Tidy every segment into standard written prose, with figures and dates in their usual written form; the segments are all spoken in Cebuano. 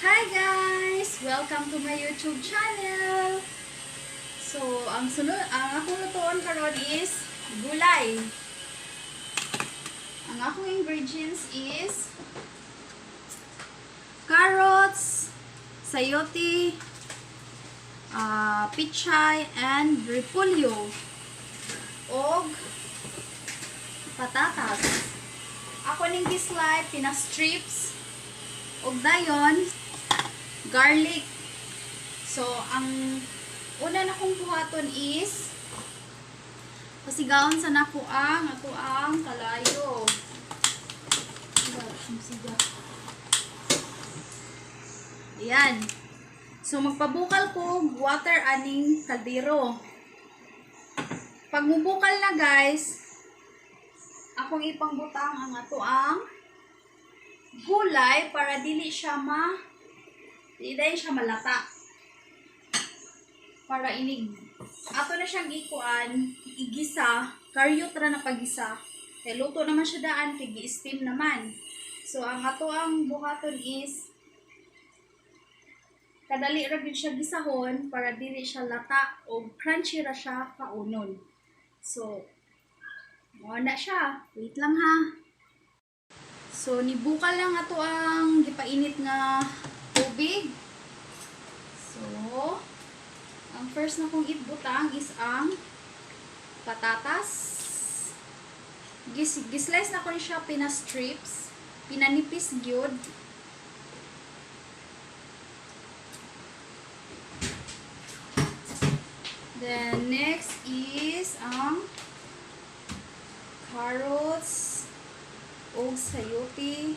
Hi guys! Welcome to my YouTube channel! So, ang sunod, ang akong lutuon karon is gulay. Ang akong ingredients is carrots, sayote, pichay, and repolyo. Og patatas. Ako ning gislice, pina-strips, og dayon, garlic. So, ang una na kong buhaton is pasigaon sa nako ang ato ang kalayo. Siga. Ayan. So, magpabukal ko water aning kaldero. Pag mubukal na, guys, akong ipangbutang ang ato ang gulay para dili siya malata. Para inig ato na siyang ikuan, igisa, karyot ra na pagisa. Kay luto naman siya daan kay gi-steam naman. So ang ato ang buhaton is kadali ra gyud siya gisahon para dili siya lata o crunchy ra siya kaunon. So mao na siya. Wait lang ha. So nibukal lang ato ang gipainit nga tubig. So ang first na kong ibutang is ang patatas. Gislice na ko ni siya pina strips, pinanipis gyud. Then next is ang carrots og sayote.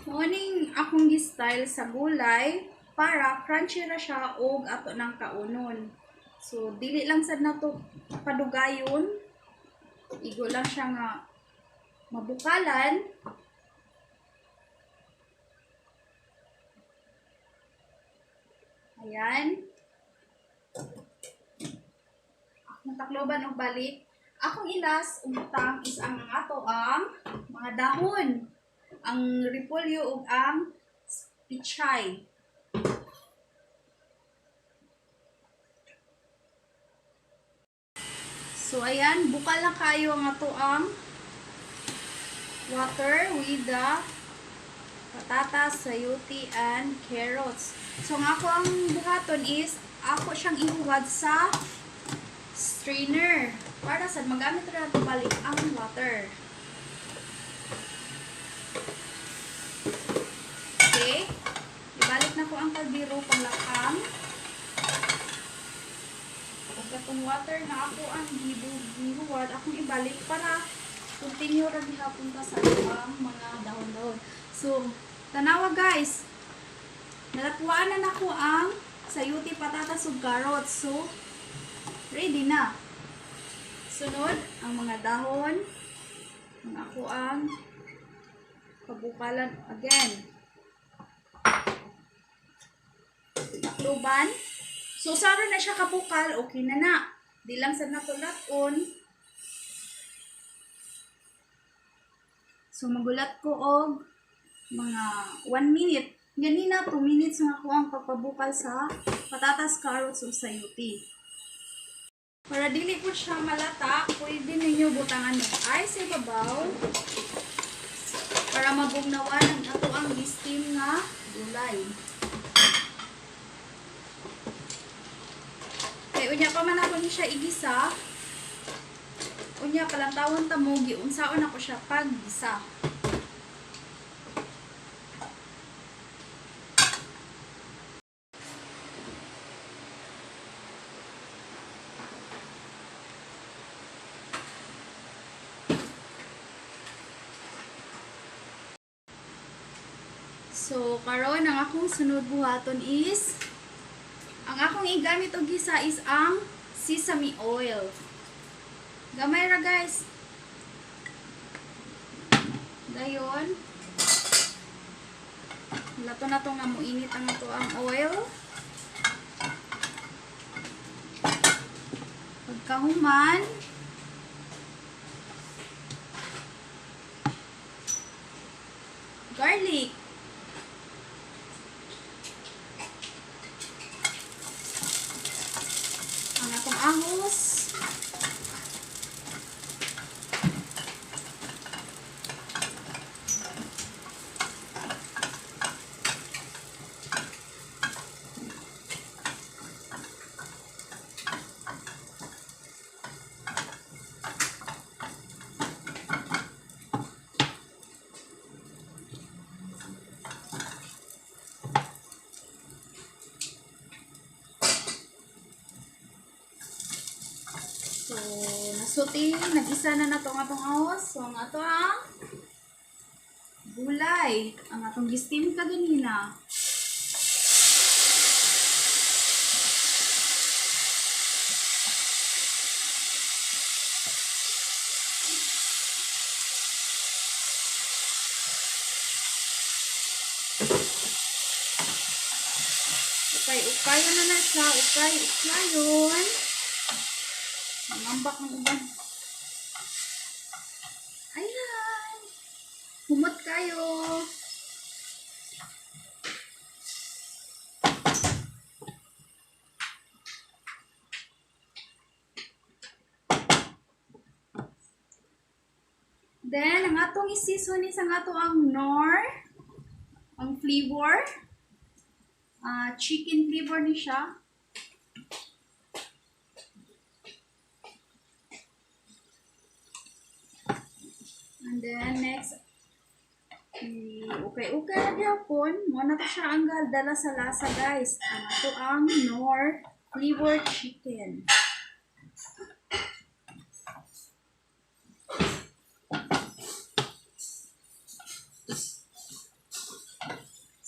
Morning akong gi-style sa gulay para crunchy ra siya og ato nang kaunon. So dili lang sad nato padugayon. Igo lang siya nga mabukalan. Ayan. Akong takloban og balik. Akong ilas og butang is ang ato ang mga dahon, ang repolyo ug ang pichay. So ayan, bukal lang kayo ang ato ang water with the patatas, sayote, and carrots. So ang ako ang buhaton is ako siyang ihuwad sa strainer para sa magamit ra nato balik ang water. Okay? Ibalik na ko ang kaldero panglakang. Ug katong water na ako ang gihuwad, akong ibalik para continue ra gihapon ta sa ang mga dahon-dahon. So, tanawa guys. Nalakuan na nako ang sayote, patatas ug carrots. So, ready na. Sunod ang mga dahon. Ang ako ang pabukalan again. Takluban. So, saro na siya kabukal, okay na na. Di lang sa natulat-on. So, magulat ko og mga 1 minute. Ganina, 2 minutes nga ako ang pagpabukal sa patatas, carrots, o sayote. Para dili po siya malata, pwede ninyo butangan ng ice sa ibabaw para mabugnawan ang ato ang steam nga gulay. Kay unya pa man ako ni siya igisa. Unya palantawon ta mo giunsaon ako siya paggisa. So karon ang akong sunod buhaton is Ang akong igamit og gisa is ang sesame oil. Gamay ra, guys. Dayon. Lato na to nga muinit ang ato ang oil. Pagkahuman, garlic. Ang atong ahos. So, nasuti, nag-isa na nato ang atong ahos. So, ang ato ang gulay. Ang atong gi-steam kaganina. Ukay-ukayon na na siya. Ukay-ukayon. Mangambak ng uban. Ayan. Humot kayo. Then, ang atong i-season is ang ato ang Knorr, ang flavor. Chicken flavor ni siya. And then next, okay na gyapon. Mo na to siya ang dala sa lasa, guys. Ang ato ang Knorr flavor chicken.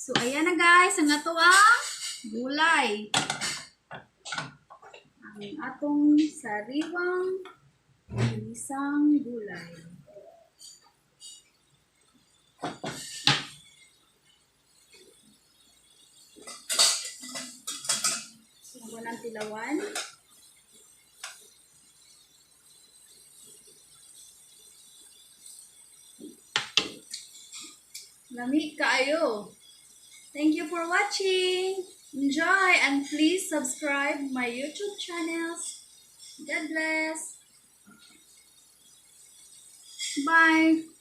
So, ayan na, guys, ang ato ang gulay. Ang atong sariwang ginisang gulay. So, ng tilawan. Lami kaayo. Thank you for watching. Enjoy and please subscribe my YouTube channels. God bless. Bye.